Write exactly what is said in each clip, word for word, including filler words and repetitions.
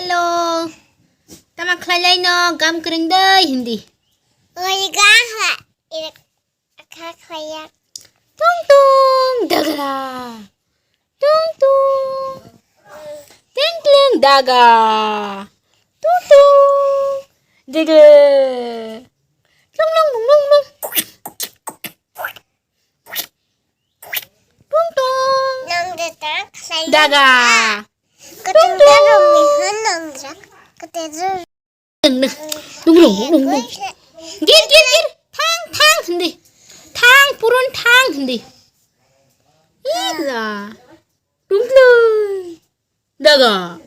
Hello. Tama khlai lai no, gam kwrwng dei hindi. Oi ga ha. Kha khaya. Tung tung dagra. Tung tung. Teng teng daga. Tung tung. Dege. Tung tung tung tung tung. Tung tung. Nang de ta khlai. Daga. Tung tung. Daga mi han nang dra. Kete dra. Nung, nung, nung, nung. Gir, gir, gir. Thang, thang, hindi. Thang, purun thang, hindi. Ila. Tung, tung. Daga.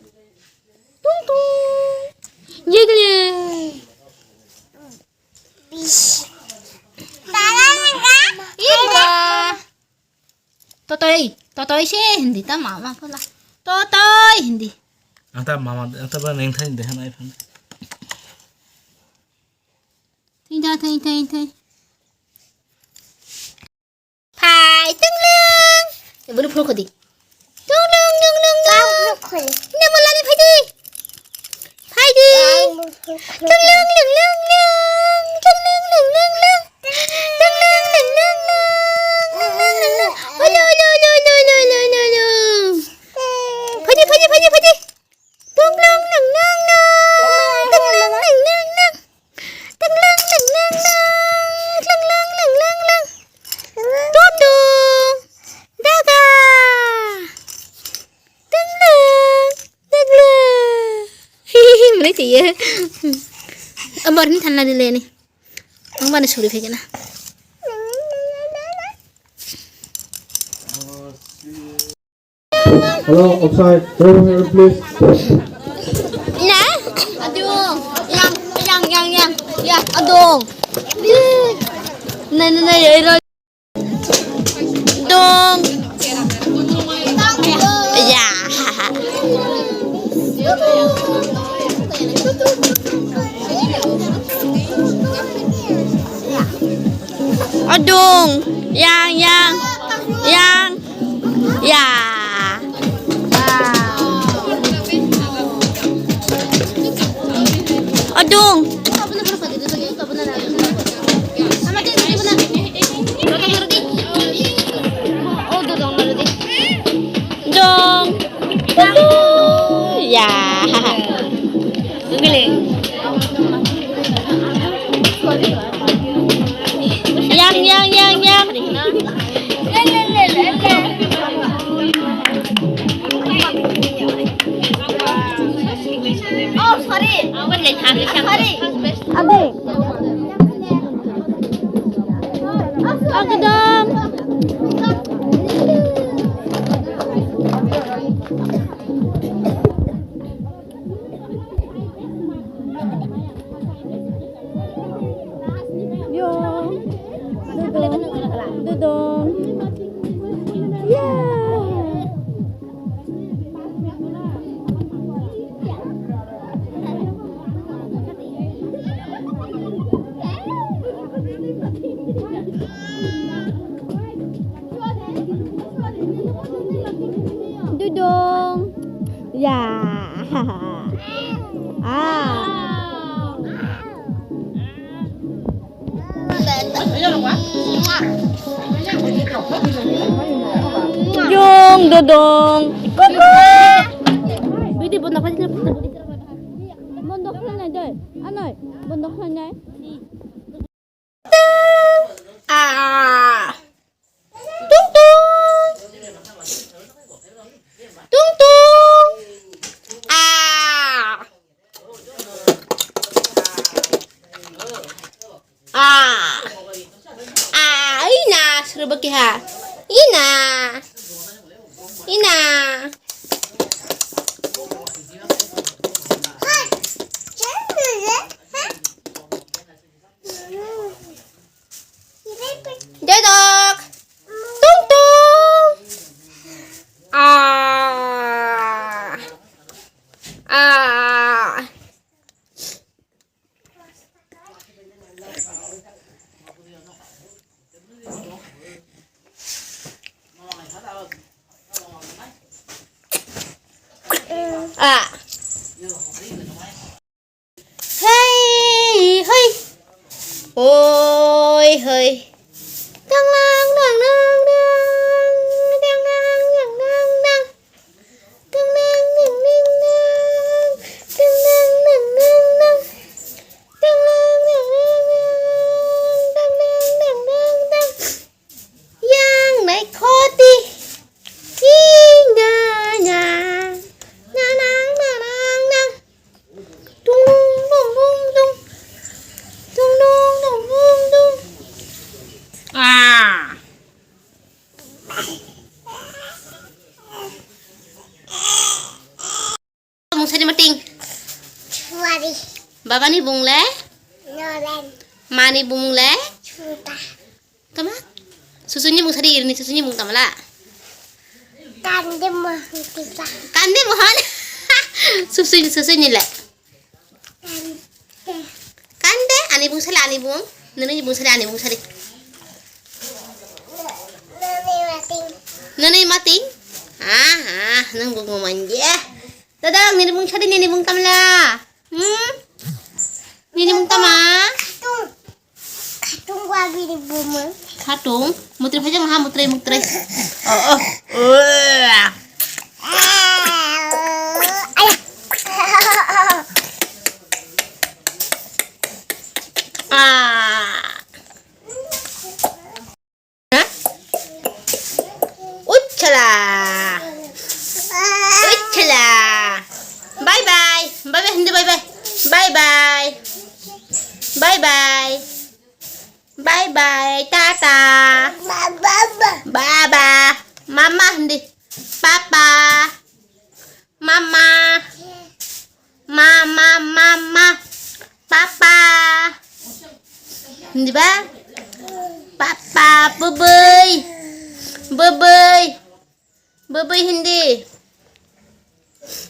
Tung, tung. Jigli. Ila. Totoi, totoi se hindi ta mama pala. Totoi hindi. Anta mama, anta ba neng thai dehan ai phan. Thai, thai, thai, thai. Phai, twnglwng. Eboni phone khodi. Twnglwng, twnglwng, twnglwng. Ina malani phaidi. Phaidi. Twnglwng, lwng, lwng, lwng. Twnglwng, lwng, lwng, lwng. Twnglwng, lwng, lwng, lwng. Twnglwng, lwng, lwng. Olo, olo, olo. Phaidi, phaidi, phaidi, phaidi. Twnglwng, lwng, lwng, lwng. Twnglwng, lwng, lwng, lwng. Twnglwng, lwng, lwng, lwng. Twnglwng, lwng, lwng, lwng. Twnglwng. Tutung. Daga. Twnglwng, twnglwng. Hihi, mulai twiyo. Amor ni thanna dile ni. Ang bani suri phai kena. Hello, outside. Go here, please. Na? Adung. Yang, yang, yang, yang. Ya, adung. Na, na, na, ya, ira. Dong. Ya. Adung. Yang, yang. Yang. Ya. Adung. Dong. Ya. Yang, yang, yang, yang. Oh, sorry. Sorry. Ade. Ekdom. Yo. Dudong. Dudong. Yeah. Dudong. Ya. Ah. Jung dodong. Kuku. Bidi bondo khaji na. Bondo khlai nai doi. Anoi, bondo khlai nai. Ah. Tung tung. Tung tung. Ah. Ah. Ah, ina, suruh bagi ha. Ina. Ina. Dedok. Tung tung. Ah. Ah. Ah. Hei hei. Oi hei. Dang dang dang dang dang. Dang dang dang dang dang. Dang dang dang dang dang. Dang dang dang dang dang. Dang dang dang dang dang. Dang dang dang dang dang. Yang nai khoti. Ting da yang. Na nang na nang nang. Tung dung dung dung. Tung dung dung dung dung. Ah. Mung sari mating. Wari. Baba ni bung le? Noren. Ma ni bung le? Suta. Tama? Susu ni mung sari irini susu ni mung tamala. Kande mohon kita. Kande mohon. Susu ni susu ni le. Kande. Kande ani bung sari ani bung. Nini bung sari ani bung sari. Nani mating. Nini mating. Ah ah nang bung manja. Dadang, nini bung sari, nini bung tamla. Hmm? Nini bung tama? Khatung. Khatung wa bini bumung. Khatung? Mutri phajang ha, mutri, mutri. Oh, oh. Uah. Ayah. Ah. Ha? Uchala. Uchala. Bye bye. Bye bye, hindi bye bye. Bye bye. Bye bye. Bye bye. Tata. Baba. Mama, hindi. Papa. Mama. Mama, mama. Papa. Hindi ba? Papa, bye-bye. Bye-bye. Bye-bye hindi.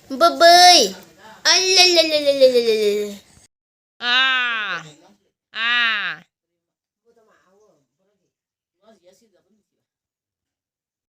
Bye-bye. Alalalalala. Ah.